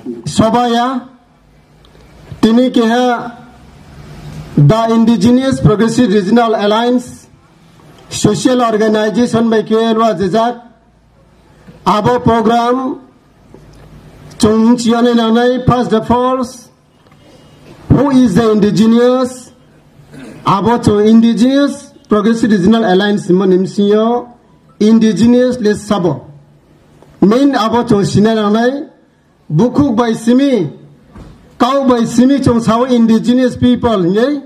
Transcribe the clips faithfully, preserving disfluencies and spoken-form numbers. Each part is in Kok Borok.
Sobaya, tini keha The Indigenous Progressive Regional Alliance Social Organization bai khe rwjajak. Abo program chwng chiyani nangnai, first of all, who is the indigenous? Abo chwng Indigenous Progressive Regional Alliance hwnmani bisingo indigenous le sabo. Main abo chwng sina nangnai, bukhuk bai simi, kau bai simi chwng sao indigenous people hinwi.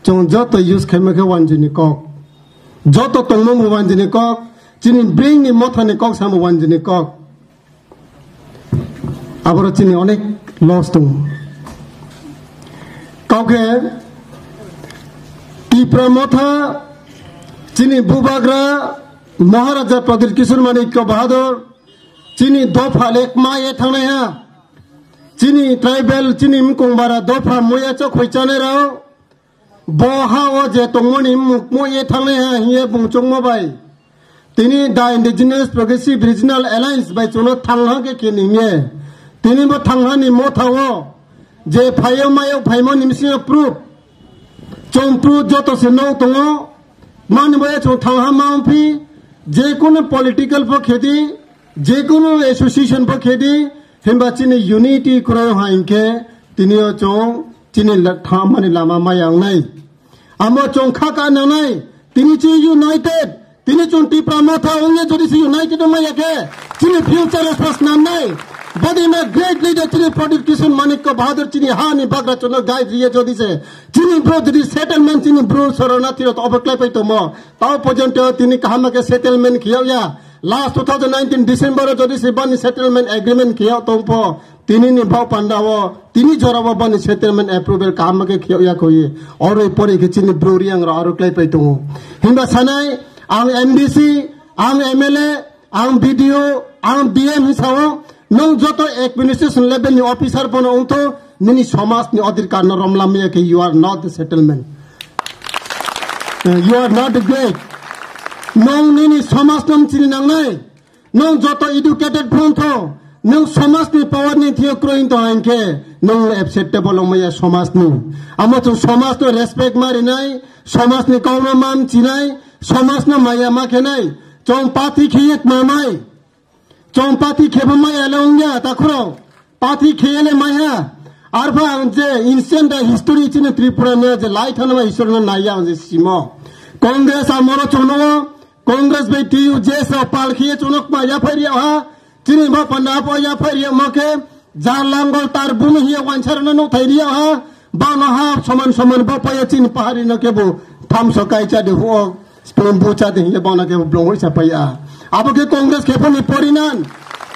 Chwng joto use khaima khe wanjini kok. Joto tongmung bo wanjini kok. Chini bring ni motha ni kok samo wanjini kok. Aboro chini onek loss tongo. Kok khe Tipra motha chini bubagra Maharaja Pradyut Kishore Manikya Bahadur chini dopha lekma ye thangnai ha. Chini tribal, chini mkong bara dopha muya chok khoi chanai rao. Bo ha o je tongmani mukmo ye thangnai ha hiye bungchukma bai. Tini the Indigenous Progressive Regional Alliance bai chwngno thangha khe khe ningye. Tini bo thanghani motha o je phayo mayo phaimo nimsino proof. Chwng proof joto se no tongo. Mani bai chwng thangha ma phi je kono political pho khedi, je kono association pho khedi, himba chini unity kwrwi ha hinkhe tini o chwng chini la-, thamani lama maya wngnai. Amo chwng kha ka nangnai, tini chi united, tini chwng Tipra motha wngya jodi se united wngmaya khe, chini future response nangnai. Body ma great leader chini Pradyut Kishore Manikya Bahadur chini ha ni bagra chwngno guide riya jodi se, chini bro jodi settlement chini bro Sharanarthi rok obo klai pai tongmo. Tao porjonto tini kaham khe settlement khiyok ya. Last two thousand nineteen December o jodi se bani settlement agreement khiyok tongpo. Tini ni bau panda o, tini jora o bani settlement approval kaham khe khiyok ya khoi. Oro pore khe chini bro riang ro aro klai pai tongo. Himba sanai, ang M D C, ang M L A, ang B D O, ang D M hisao, nong joto administration level ni officer bono ungtho, nini somaj ni odhikar no romlamya khe you are not the settlement. Uh, you are not the great. Nong nini somaj no chini nangnai. Nwng joto educated phone tho, nwng somajni power ni thio kroin to hinkhe, nwng acceptable wngmaya somajni. Amo chwng somajno respect ma rinai, somajni kauma ma mchinai, somajno maya ma khenai, chwng party khiye mamai, chwng party khebo maya le wngya takhurok. Party kheyele maiha. Arpha ang je ancient history chini Tripura ni je lai thanama history no naiya ang je simo. Congress amoro chono Congress bai T U J S rok pal khiye chono kma yaphai riya ha. Chini ba panda apo yaphai riya ma khe jar langol tar bumi hiya wansar no nuthai riya ha. Ba no ha soman soman ba paya chini pahari no kebo thamso kai cha de ho. Spring bucha de hinle bana ke blong oi sapaya. Abo ke Congress ke phone porinan.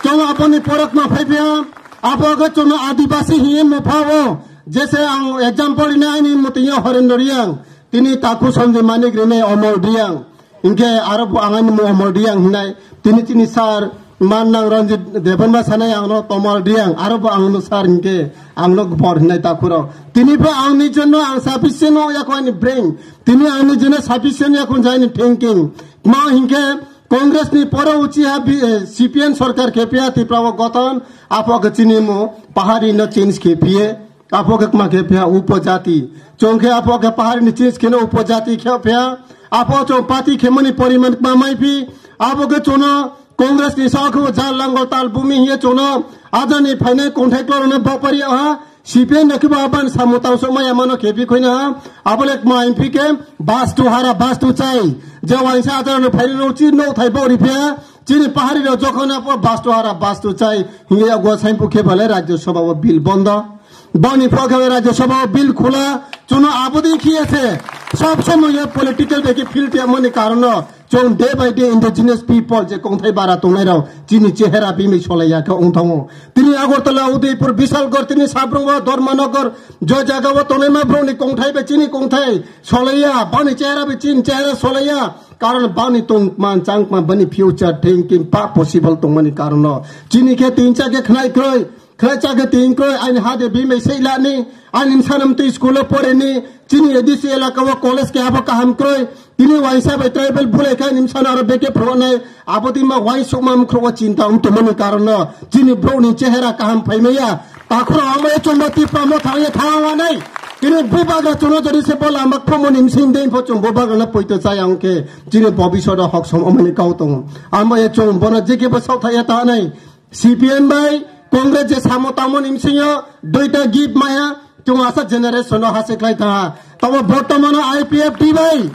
Chong aponi porok ma phai pia. Abo ke chong adibasi hiye mo phawo. Jese ang example ina ani mutiya Horendra Riang. Tini taku Sanjay Manik rene Omol Riang. Inke aro bo ang ani mo Omol Riang hinai. Tini tini sar man nang Ranjit Debbarma sanai ang no Tomol Riang. Aro bo ang no sar inke ang no bor hinai takuro. Tini pha ang ni jonno ang sufficient o yako ani brain. Tini ang ni jene sufficient ya kun jai ni thinking. Ma hinke Congress ni poro uchi ha bi, eh, C P M sarkar khe pia Tripura o goton apo ke chini mo pahari no change khe pie apo ke ma khe pia upojati. Chong khe apo ke pahari ni change khe no upojati khe pia apo chong party khe mani poriman ma mai pi apo ke chono Congress ni sakho jal langol tal bumi hiye chono ajani phainai konthai klorone bapari ha. C P M no khe bo aban samung tang sok maya mano khe bi khoina ha. Abole ma M P ke bus to hara bus to chai. Je waisa ajar no phaini no chi no thai bo ri phe. Chini pahari ro jokhon apo bus to hara bus to chai. Hinge ya gwa saimpu khe bale Rajya Sabha o bill bondo. Boni pho khe Rajya Sabha o bill khula. Chuno abodi khi ase. Sob somoy political beki field ya mani karono. Chong day by day indigenous people je kongthai bara tongnai rao chini chehera bini solaiya khe ong thango. Tini Agartala, Udaipur, Bishalgarh, tini Sabrungo, Dharmanagar, jo jaga o tongnai ma bro ni kongthai be chini kongthai solaiya, bani chehera be chini chehera solaiya. Karon bani tong man chang man bani future thinking pa possible tongmani karono. Chini khe tin cha khe khnai kroi. Khlai chakhe twi wngkhe aini ha de bimai sei lani, aini msanam twi school o poreni, chini A D C elaka o college keha bo kaham kroi, tini waisa bai tribal bulai khe aini msana aro beke phoroknai, abo twi ma waisukma mkhro o chinta wng tongmani karon no, chini borok ni chehera kaham phaimaya, takhoro amo e chwngbo Tipra Motha ye thangwanai, tini bubagra chwngno jodi se bo lama khomoni msing dei pho chwng bubagra no poito chaya wngkhe, chini bobiswt o hoksom omani kau tongo, amo e chwng bono jeke bo sautha ya tanai. C P M bai Congress je samo tamo ni bisingo duita gift maya, chwng asa generation no hase khlai tha. Tobo bortomano I P F T bai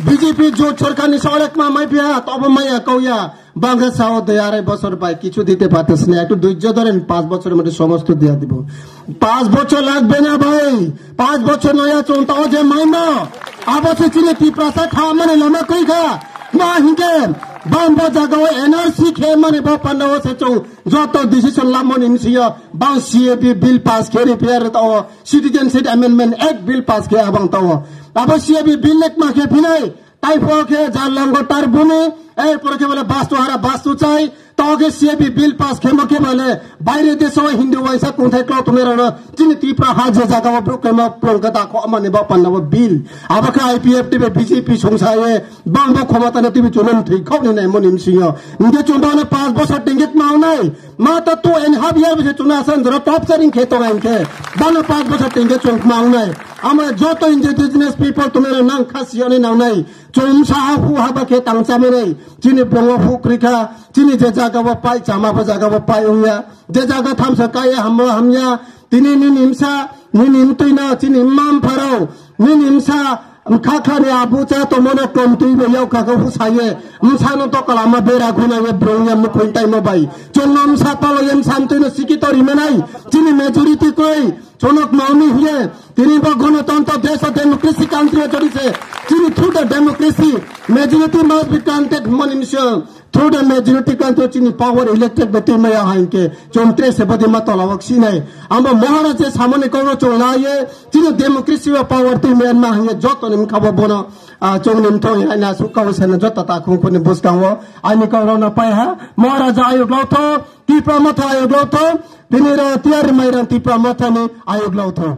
B J P jot sorkar ni solek ma mai pia, tobo maya kauya. Bangsa sao de arai bosor bai kichu dite pates ne, ektu dhoirjo dhoren, panch bochor moddhe somosto dia dibo. Panch bochor lagbe na bhai, panch bochor noya chonta o je maima. Abo se chini Tiprasa tha mane lama koi kha. Ma hinke, bambo jaga o N R C khe mane bo panda o se chong. Joto decision lamoni misiyo bang C A B bill pass khe repair to, Citizenship Amendment Act bill pass khe abang to. Abo C A B bill lek ma khe phinai, tai pho khe jar lango tar buni, er pore khe bole bastu hara bastu chai, to khe C A B bill pass khe mo khe bole baire deso Hindu waisa kunthai klo tune rano, chini Tripura ha je jaga o bruk khe mo prong khe da kho mani ba panna bo bill. Abo khe I P F T B B J P songsa ye, Bang bo khoma tano T V chunam thwi khok ni nai moni msingo. Nge chumba na pas bosor tingit ma unai. Ma ta tu en hab yar bise chuna asan jora top sharing khe tonga inkhe. Bana pas bosor tingit chung ma unai. Ama joto indigenous people tumera nang khasi ani nang nai. Chum sa ha hu haba khe tang chamai nai. Chini bongo hu krikha. Chini je jaga bo pai chama bo jaga bo pai ungya. Je jaga thamsa kaya hambo hamya. Tini nini msa, nini mtwino, chini mam pharao, nini msa, mkha khani abu cha tomono tom twi bo yau kha kha husaye, msano to kalama bera guna ye brong ya mukhoi tai mo bai. Chonno msa palo ye msa mtwino siki to rimanai, chini majority koi, chonok mauni hiye, tini bo gonotontro desho democracy country o chori se, chini through the democracy, majority must be granted moni msio. Through the majority control chini power elected bai twi maya hai ke chom tre se bodi ma tola wak sinai. Amo Maharaja samani koro chong la ye chini democracy wa power twi maya ma hai joto nim khabo bono, ah, chong nim thong hai na su kaw sana joto ta khung khuni bus kawo. Ani koro na pai ha Maharaja ayuk lo tho, Tipra Motha ayuk lo tho, tini ra tiar mai ran Tipra Motha ni ayuk lo tho.